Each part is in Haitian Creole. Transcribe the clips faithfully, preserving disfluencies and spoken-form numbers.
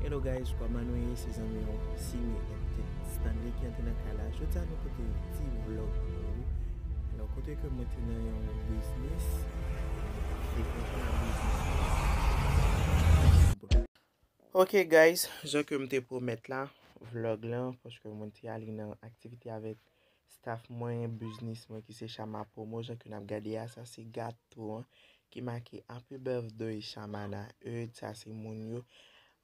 Hello guys, kòman nou ye? Se zanmi w Sine Stanley ki antre nan kay la. Jodi a nou pote yon ti vlog pou ou. Alò, kote ke mwen te nan yon biznis, e konsa biznis. Ok guys, jan ke m te pwomèt la, vlog lan, paske mwen te ale nan aktivite avèk staff mwen, biznis mwen ki se Chama Promo, jan ke n ap gade a, sa se gato an ki make Happy Birthday Shamana Eud, sa se moun yo.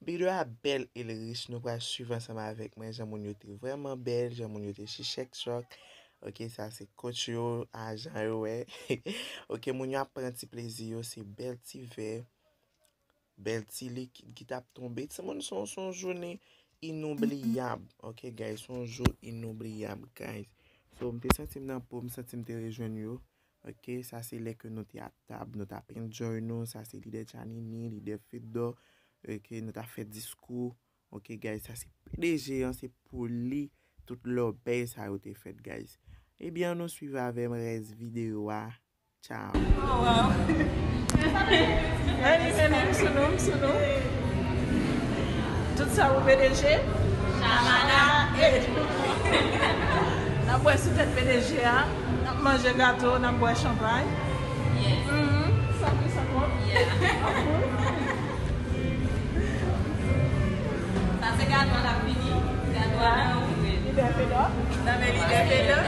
Videyo a bèl e l rich, nou pral swiv ansanm avèk mwen jan moun yo te vrèman bèl, jan moun yo te chichèk chòk. Ok, sa se coach yo, ajan yo, wè. Ok, moun yo ap pran ti plezi yo, se bèl ti vè, bèl ti likid ki t ap tonbe. Timoun, se yon, se yon jounen inoubliyab. Ok, guys, se yon jou inoubliyab, guys. So, m te santi m nan po, m santi m te rejwenn yo. Ok, sa se lè ke nou te a tab, nou t ap enjoy nou. Sa se lidè Janini, lidè Fedor. Ok, nou t ap fè diskou. Ok, guys, sa se P D G an, se pou li tout lòbèy sa yo te fèt, guys. Ebyen, nou swiv avè m rès videyo a. Ciao. Oh, wow. Vini, vini, m sou nou, m sou nou. Tout sa pou P D G. Shamana. N ap bwè sou tèt P D G a. N ap manje gato, n ap bwè chanpay. Yes. Mhm. Sa plis ankò. Yeah. Sa se gato a k ap vini. Gato a nan wout. Lidè Fedor. Nan men lidè Fedor.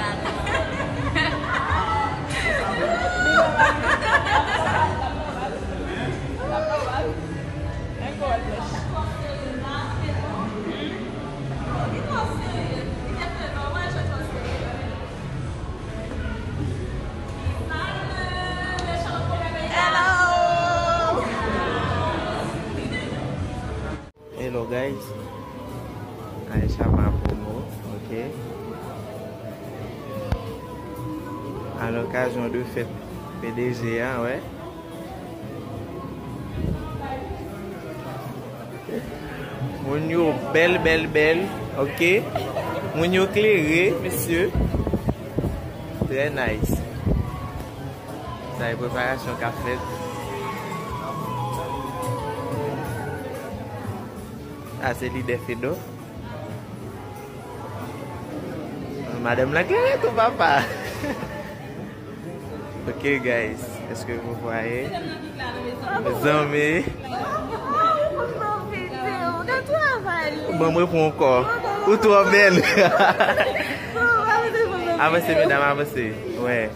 Hello! Hello guys. Aisha Mapomo, ok. À l'occasion de fèt P D G a, wè. Moun yo bèl, bèl, bèl, ok. Moun yo klere, mesye. Trè nice. Sa e preparasyon k ap fèt. Sa se lidè Fedor. Madanm lan klere tou, papa. Ok, guys, est-ce que vous voyez? Zanmi. Bon, mwen pran ankò. Ou twò bèl. Avanse, medam, avanse. Wè.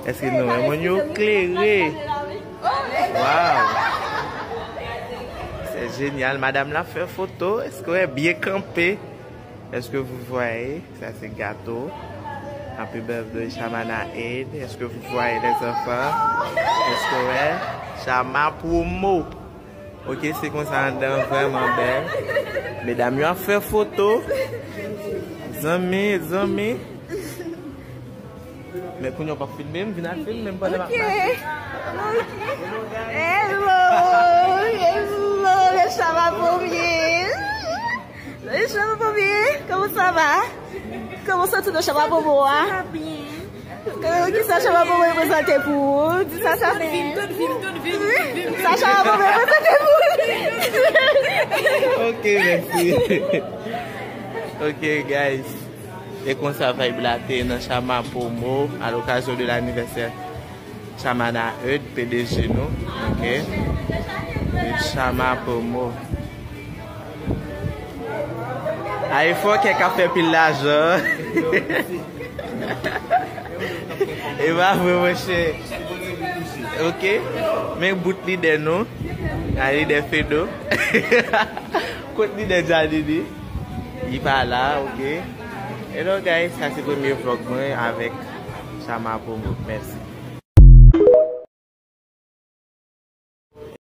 Èske nou wè moun yo klere? Wow! C'est génial. Madanm lan fè foto. Èske w wè byen kanpe? Est-ce que vous voyez? Ça, c'est gâteau. Happy birthday, Shamana Aid. Est-ce que vous voyez les enfants? Est-ce que vous voyez? Shama Promo. Ok, se konsa anndan vrèman bèl. Medam yo ap fè foto. Zanmi, zanmi. Men kounye a w p ap filme m, vin al filme m pandan m ap mache. Ok. Hello, hello, Shama Premye. Shama Premye, comment ça va? Comment ça, tout Shama Premye? Ça va bien. Kisa Shama Premye reprezante pou ou? Di sa, sa. Vin, tout, vin, tout, vin, vin. Sa Shama Premye reprezante pou ou? Ok, mèsi. Ok, guys. E konsa vibe la te nan Shama Promo à l'occasion de l'anniversaire Shamana Eud, P D G nou. Ok. Eud Shama Promo. Ay fò kè k ap fè pil lajan. E pa vre, monchè. Ok. Men bout lidè nou. A lidè Fedor. Kot lidè Janini? Li pa la, ok. Hello guys, sa se premye vlog mwen avèk Shama Promo. Mèsi.